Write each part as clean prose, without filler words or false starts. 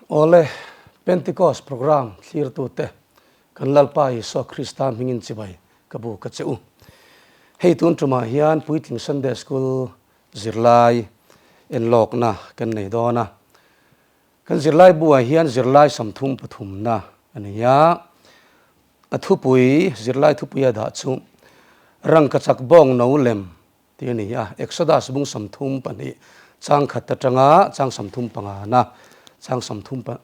Awle, Pentecost program thlirtute kan Lalpa Isua Krista hmingin chibai ka bu ka che u. Hei tun tumah hian Puitling Sunday School zirlai enlawkna kan nei dawn a. Kan zirlai buah hian zirlai 33 na a ni a. A thupui, zirlai thupui a dah chu Rangkachak bawng no lem tih a ni a, Exodus bung 32 chang khat atanga chang 35 na chang 30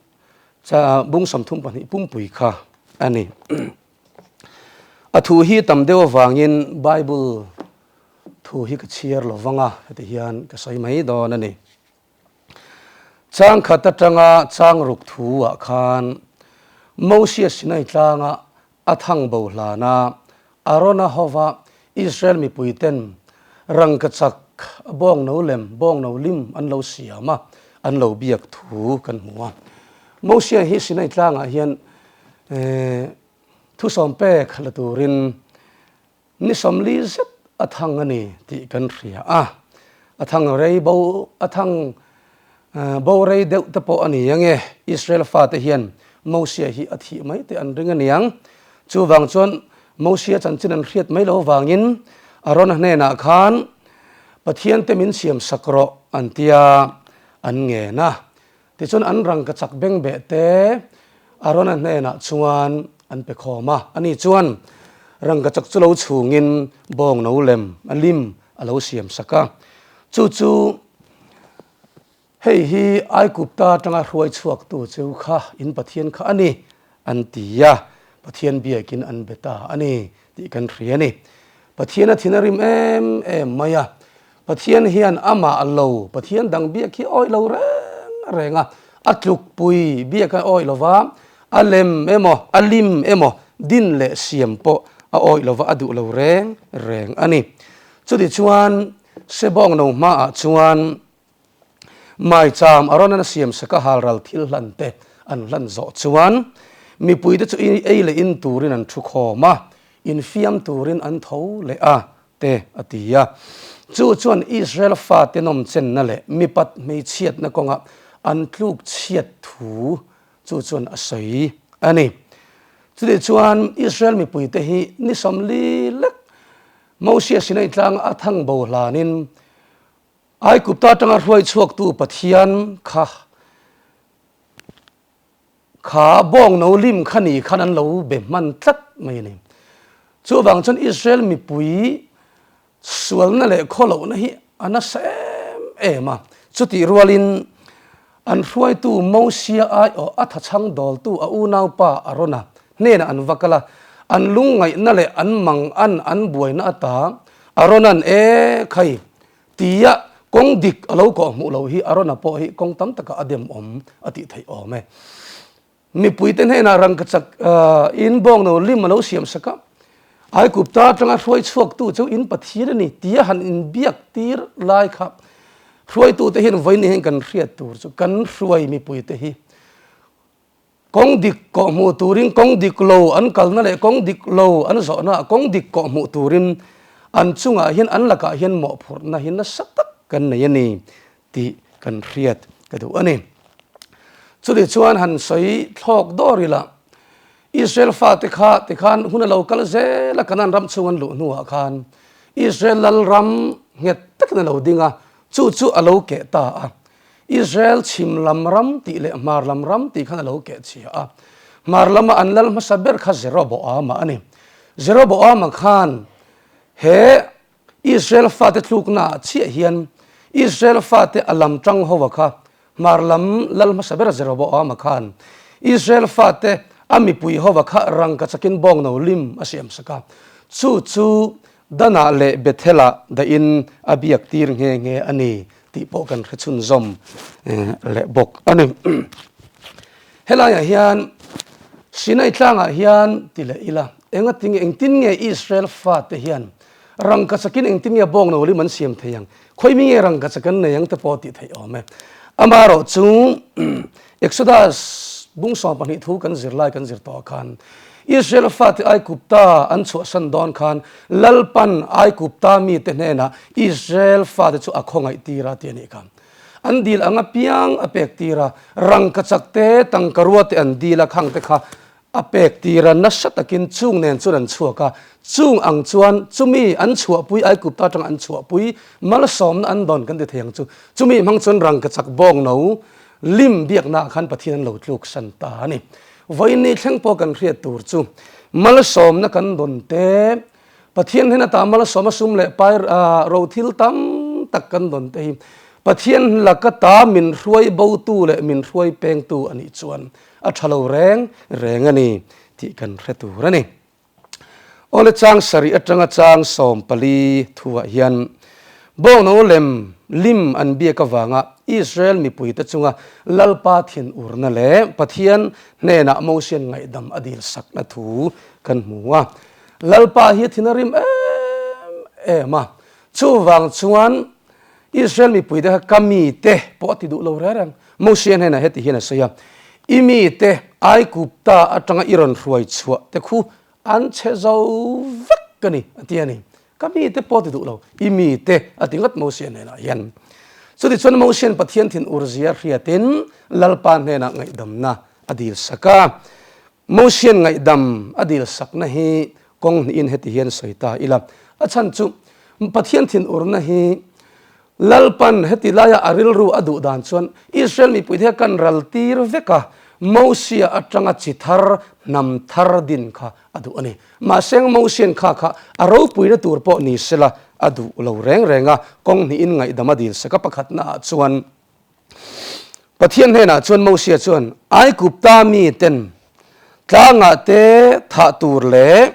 bung 32 pumpui kha a ni. A thu hi tam deuh avangin Bible thu hi ka chhiar lo vang a, heti hian ka sawi mai dawn a ni. Chang khat atanga chang ruk thu ah khan Mosia Sinai tlanga a thang bo hlana Arona hova Israel mipuiten rangkachak bawng no lem, bawng no lim an lo siam a, an lo biak thu kan hmu a. Mosia hi Sinai tlangah hian thusawm pek la turin Ni 40 zet a thang a ni tih kan hria a, a thang rei bo, a thang bo rei deuh te pawh a ni ang e. Israel fate hian Mosia hi a thih mai teh an ring a niang. Chuvang chuan Mosia chanchin an hriat mai lo vangin Arona hnenah khan Pathian te min siam sak rawh an tia an ngen a. Tichuan an rangkachak bengbeh te Arona hnenah chuan an pe khawm a, ani chuan rangkachak chu lo chhungin bawng no lem a lim a lo siam sak a. Chu chu hei hi Aigupta atanga hruai chhuaktu chu kha in Pathian kha a ni an ti a, Pathian biakin an be ta a ni tih kan hria a ni. Pathian a thin a rim em em mai a, Pathian hian amah lo Pathian dang biak hi awih lo reng reng a, a tlukpui biak a awih lo va, a lem emaw, a lim emaw, din leh siam pawh a awih lo va, a duh lo reng reng a ni. Chutichuan Sebawng no hmaah chuan maicham a rawn a siam sak a, halral thil hlan te an hlan zawh chuan mipuite chu ei leh in turin an thu khawm a, infiam turin an tho leh a, te a ti a. Chu chuan Israel fate nawmchenna leh mipat hmeichhiatna kawnga an tluk chhiat thu chu chuan a sawi a ni. Chutih chuan Israel mipuite hi ni 40 lek Mosia Sinai tlanga a thang bo hlanin Aigupta atanga hruai chhuaktu Pathian kha Kha bawng no lim kha ni khan an lo be hman tlat mai a ni. Chuvang chuan Israel mipui sualna leh khawlohna hi a nasa em em a. Chutih rualin an hruaitu Mosia aiawh a thachhang dawltu a unaupa Arona hnenah an va kal a, an lungngaihna leh an mangan an buaina ata Arona'n E khai! Tia kawng dik a lo kawh hmuh loh hi Arona pawh hi kawng tam takah a dem awm a tih theih awm e. Mipuite hnenah rangkachak in bawng no lim a lo siam sak a, Aigupta atanga hruai chhuaktu chu in Pathian a ni tia han inbiak tir lai kha hruaitute hian vawiin hian kan hriat tur chu kan hruai mipuite hi Kawng dik kawh hmuh turin kawng dik lo an kalna leh kawng dik lo an zawhna ah kawng dik kawh hmuh turin an chungah hian an lakah hian mawhphurhna hi nasa tak kan nei a ni tih kan hriat ka duh a ni. Chutih chuan han sawi thlawk dawr ila Israel fate kha tikhan hun a lo kal zel a Kanan ram chhung an luh hnuah khan Israel lal ram nghet takin a lo ding a, chu chu a lo keh ta a. Israel chhim lam ram tih leh hmar lam ram tih khan a lo keh chhia a. Hmar lama an lal hmasa ber kha Jeroboama a ni. Jeroboama khan he Israel fate tlukna ah chiah hian Israel fate a lam tang ho a kha hmar lam lal hmasa ber Jeroboama khan Israel fate a mipui ho a kha rangka chakin bawng no lim a siam sak a. Chu chu Danah leh Bethel-ah dahin a biak tir nghe nghe a ni tih pawh kan hre chhunzawm leh bawk a ni. Helaiah hian Sinai tlangah hian ti leh ila, engatinge engtin nge Israel fate hian rangkachakin engtin nge bawng no lim an siam thei ang, khawimi nge rangkachak an nei ang te pawh tih theih awm e. Amaherawh chu Exodus bung 12 thu kan zir lai kan zir tawh khan Israel fate Aigupta an chhuahsan dawn khan Lalpan Aigupta mite hnenah Israel fate chu a khawngaih tir a ti a nih kha. An dil ang apiang a pek tir a, rangkachak te, tangkarua te an dil a, khang te kha a pek tir a, nasa takin chung nen chuan an chhuak a, chung ang chuan chumi an chhuahpui Aigupta atanga an chhuahpui malsawmna an dawn kan ti thei ang chu, chumi hmang chuan rangkachak bawng no lim biaknaah khan Pathian an lo tluk san ta a ni. Vawiin thleng pawh kan hriat tur chu malsawmna kan dawn te, Pathian hnena ta malsawma sum leh pai ro thil tam tak kan dawn te hi Pathian laka ta min hruai botu leh min hruai pengtu a nih chuan a tha lo reng reng a ni tih kan hre tur a ni. Awle chang sarih atanga chang 14 thuah hian Bawngno lem lim an biak avanga Israel mipuite chunga Lalpa thinurna leh Pathian hnenah Mosian ngaihdam a dil sakna thu kan hmu a. Lalpa hi thin a rim em em a, chuvang chuan Israel mipuite kha ka mite pawh a ti duh lo reng reng. Mosia hnenah heti hian a sawi a, I mite Aigupta atanga i rawn hruai chhuah te khu an chhe zo vek a ni, a ti a ni. Ka mite pawh a ti duh lo, i mite a ti ngawt Mosia hnenah hian. Chutichuan Mosia'n Pathian thin urzia hriatin Lalpa hnenah ngaihdamna a dil sak a. Mosian ngaihdam a dil sakna hi kawng hnihin heti hian sawi ta ila. A chhan chu Pathian thinurna hi Lalpan heti laia a rilru a duh dan chuan Israel mipuite hi a kan ral tir vek a, Mosia atanga chi thar, hnam thar din kha a duh a ni. Mahse Mosian kha kha a ropuina tur pawh ni sela a duh lo reng reng a, kawng hnihin ngaihdam a dil sak a, pakhatnaah chuan Pathian hnenah chuan Mosia chuan, Aigupta miten tlangah te thah tur leh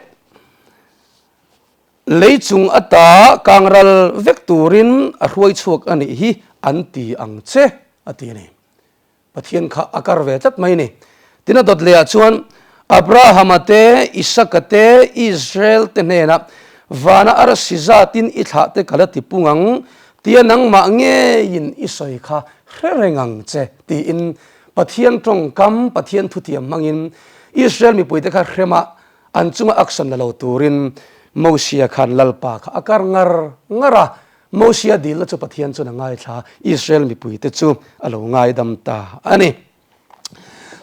lei chung ata kangral vek turin a hruai chhuak a nih hi an ti ang che, a ti a ni. Pathian kha a kar ve tlat mai a ni. Tin a dawt lehah chuan Abrahama te, Isaka te, Israel te hnenah vana arsi zatin i thlah te ka la ti pung ang tia nangmah ngeiin i sawi kha hre reng ang che tiin Pathian tawngkam, Pathian thutiam hmangin Israel mipuite kha hremah an chunga action la lo turin Mosia khan Lalpa kha a kar ngar ngar a. Mosia dilna chu Pathian chuan a ngaithla, Israel mipuite chu a lo ngaidam ta a ni.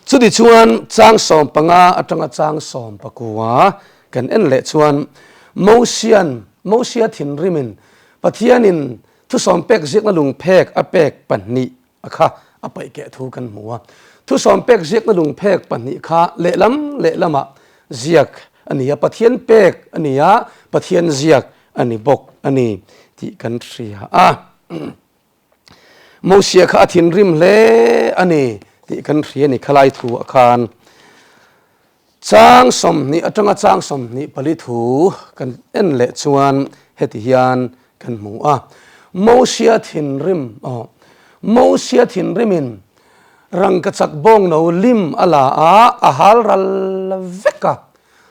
Chutichuan chang 15 atanga chang 19 kan en leh chuan Mosian, Mosia thinrimin Pathianin thusawm pek ziakna lungphek a pek pahnih a kha a paih keh thu kan hmu a. Thusawm pek ziakna lungphek pahnih kha lehlam lehlamah ziak a ni a, Pathian pek a ni a, Pathian ziak a ni bawk a ni tih kan hria a. Mosia kha a thinrim hle a ni tih kan hria a ni khalai thu ah khan. Chang 20 atanga chang 24 thu kan en leh chuan heti hian kan hmu a. Mosia thinrim aw Mosia thinrimin rangkachak bawng no lim a la a, a hal ral vek a.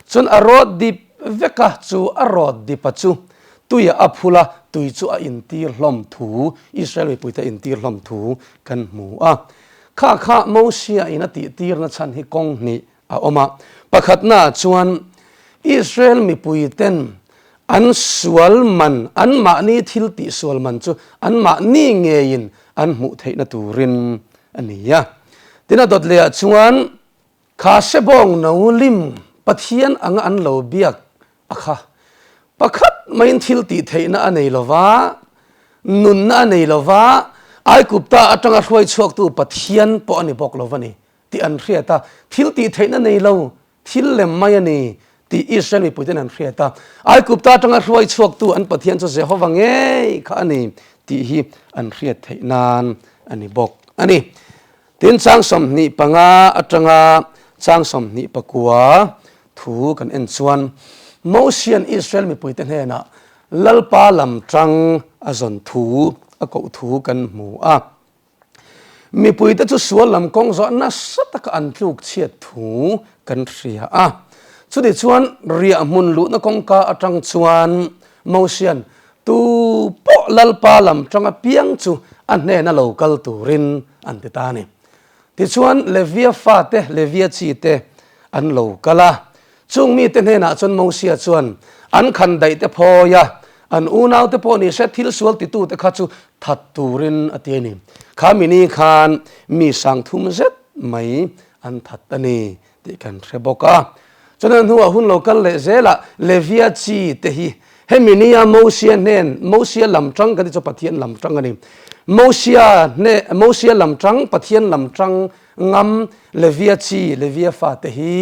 Chuan a rawt dip vek a, chu a rawt dip a chu tuiah a phul a, tui chu a intir hlawm thu, Israel mipuite a intir hlawm thu kan hmu a. Kha kha Mosia in a tihtirna chhan hi kawng hnih a awm a. Pakhatnaah chuan Israel mipuiten an sual man, anmahni thil tih sual man chu anmahni ngeiin an hmuh theihna turin a ni a. Tin a dawt lehah chuan Kha sebawng no lim Pathian anga an lo biak a kha. Pakhat maiin thil tih theihna a nei lo va, nunna a nei lo va, Aigupta atanga hruai chhuaktu Pathian pawh a ni bawk lo va ni tih an hriat a. Thil tih theihna nei lo, thil lem mai a ni tih Israel mipuiten an hriat a. Aigupta atanga hruai chhuaktu an Pathian chu Jehova ngei kha a ni tih hi an hriat theih nan a ni bawk a ni. Tin, chang 25 atanga chang 29 thu kan en chuan Mosian Israel mipuite hnenah Lalpa lam tang a zawn thu, a koh thu kan hmu a. Mipuite chu sual lam kawng zawh nasa taka an tluk chhiat thu kan hria a. Chutichuan riahhmun luhna kawngka atang chuan Mosian Tu pawh Lalpa lam tang apiang chu a hnena lo kal turin an ti ta a ni. Tichuan Levia fate, Levia chi te an lo kal a. Chung mite hnenah chuan Mosia chuan an khan daih te phawi a, An unaute pawh ni se thil sual titute kha chu that turin a ti a ni. Kha mini khan mi 3000 zet mai an that a ni tih kan hre bawk a. Chuan a hnuah hun lo kal leh zelah Levia chi te hi hemi nia Mosia hnen, Mosia lam tang kan ti chu Pathian lam tang a ni. Mosia hne, Mosia lam tang, Pathian lam tang ngam Levia chi, Levia fate hi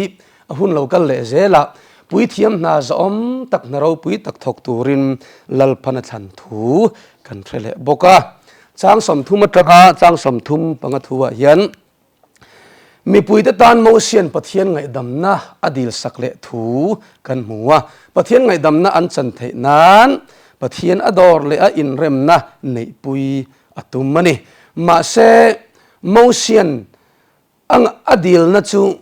a hun lo kal leh zelah puithiam hna zahawm tak hna ropui tak thawk turin Lalpan a thlan thu kan hre leh bawk a. Chang 30 atanga chang 35 thuah hian Mipuite tan Mosian Pathian ngaihdamna a dilsak leh thu kan hmu a. Pathian ngaihdamna an chan theih nan Pathian a dawr leh a inremna neihpui a tum a ni. Mahse, Mosian a dilna chu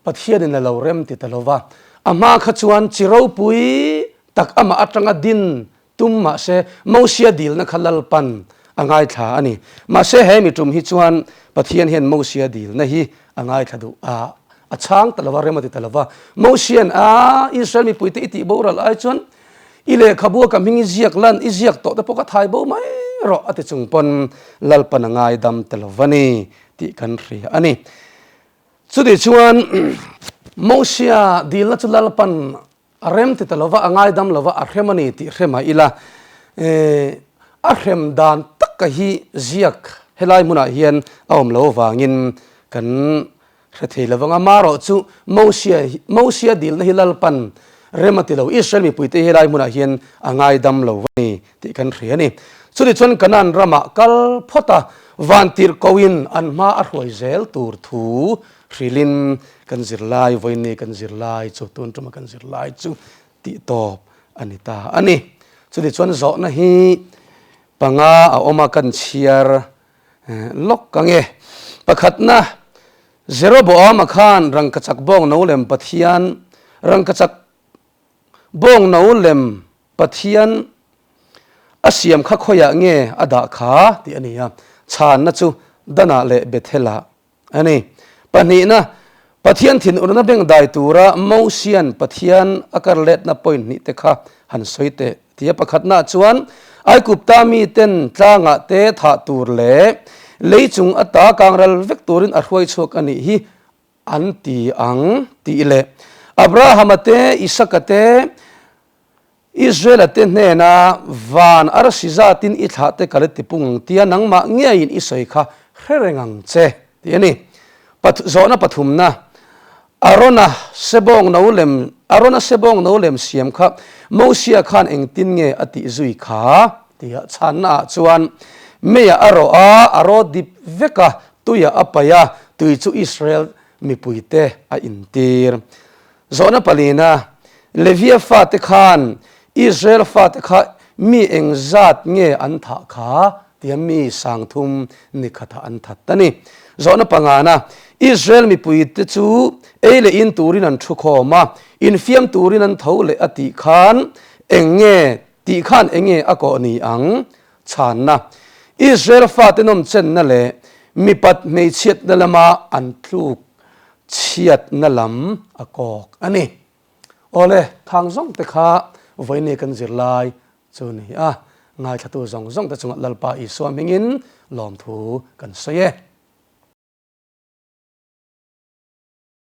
Pathianin a lo rem ti ta lo va. A hma kha chuan chi ropui tak amah atanga din Tum mahse Mosia dilna kha Lalpan a ngaithla a ni. Mahse he mi tum hi chuan Pathian hian Mosia dilna hi a ngaithla duh a, a chhang ta lo va, rem a ti ta lo va. Mosian a Israel mipuite i tih boral ai chuan i lehkhabu a ka hming i ziak lan, i ziak tawh te pawh ka thai bo mai rawh a ti chung pawn Lalpan a ngaidam ta lo va ni tih kan hria a ni. Chutih chuan Mosia dilna chu Lalpan A rem ti ta lova, a ngaidam lova, a hrem a ni tih hre mah ila, a hrem dan taka hi ziak helai hmunah hian a awm lo avangin kan hre thei lo vang a. Marawh chu Mosia Mosia dilna hi Lalpan rem a ti lo, Israel mipuite hi helai hmunah hian a ngaidam lo a ni tih kan hria a ni. Chutichuan Kanaan ramah kal phawt a, vantirhkohin an hma a hruai zel tur thu Hrilhin kan zirlai, vawiin kan zirlai chu, tun tuma kan zirlai chu tih tawp a ni ta a ni. Chutichuan zawhna hi panga a awm a, kan chhiar lawk ang e. Pakhatna, Jeroboama khan rangkachak bawng no lem Pathian, rangkachak bawng no lem Pathian a siam kha khawiah nge a dah kha tih a ni a, chhanna chu Danah leh Bethelah A ni. Pahnihna, Pathian thinurna bengdai tura Mosian Pathian a kar letna point hnih te kha han sawi teh tia pakhatnaah chuan Aigupta miten tlangah te thah tur leh lei chung ata kangral vek turin a hruai chhuak a nih hi an ti ang tih leh Abrahama te, Isaka te, Israel-a te hnena van arsi zatin i thlah te ka la ti pung ang tia nangmah ngeiin i sawi kha hre reng ang che, tih a ni. Zawhna pathumna, Arona sebawng no lem Arona sebawng no lem siam kha Mosia khan engtin nge a tih zui kha? tia chhanna ah chuan meiah a rawh a, a rawt dip vek a, tuiah a paih a, tui chu Israel mipuite a intir. Zawhna palina, Levia fate khan Israel fate kha mi eng zat nge an thah kha? tia mi 3000 ni khatah an that a ni. Zawhna pangana, Israel mipuite chu ei leh in turin an thu khawm a, infiam turin an tho leh a tih khan eng nge tih khan eng nge a kawh ni ang? Chhanna, Israel fate nawmchenna leh mipat hmeichhiatna lama an tluk Chhiatna lam a kawk a ni. Awle, thang zawng te kha vawiin kan zirlai chu a ni a, ngaithlatu zawng zawng te chungah Lalpa Isua hmingin lawmthu kan sawi e.